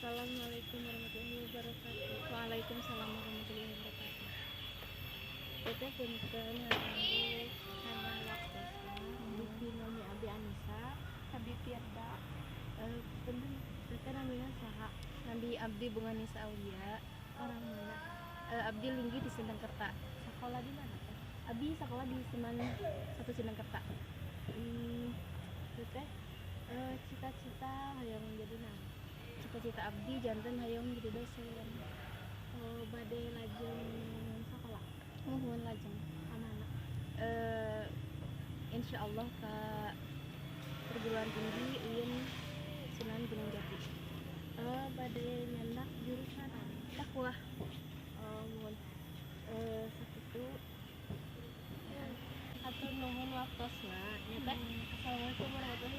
Assalamualaikum warahmatullahi wabarakatuh. Waalaikumsalam warahmatullahi wabarakatuh. Teteh, punten ngaganggu kana waktosna. Dupi nami Abi Anissa. Abi Firda. Punten, teteh namina saha? Nami Abdi Bunga Nisa Aulia. Orang mana? Abdi linggih di Sindangkerta. Sekolah di mana, Teh? Abdi sekolah di SMAN 1 Sindangkerta. Teteh cita-cita hayang menjadi naon? Cita-cita abdi janten hayang jadi dosen. Oh, bade lajeng sekolah? Muhun, lajeng. Ka mana? Insya Allah ke perguruan tinggi UIN Sunan Gunung Jati. Bade nyandak jurusan apa? Dakwah. Oh, muhun, sakitu. Hatur nuhun waktosna nya, Teh. Assalamualaikum warahmatullahi.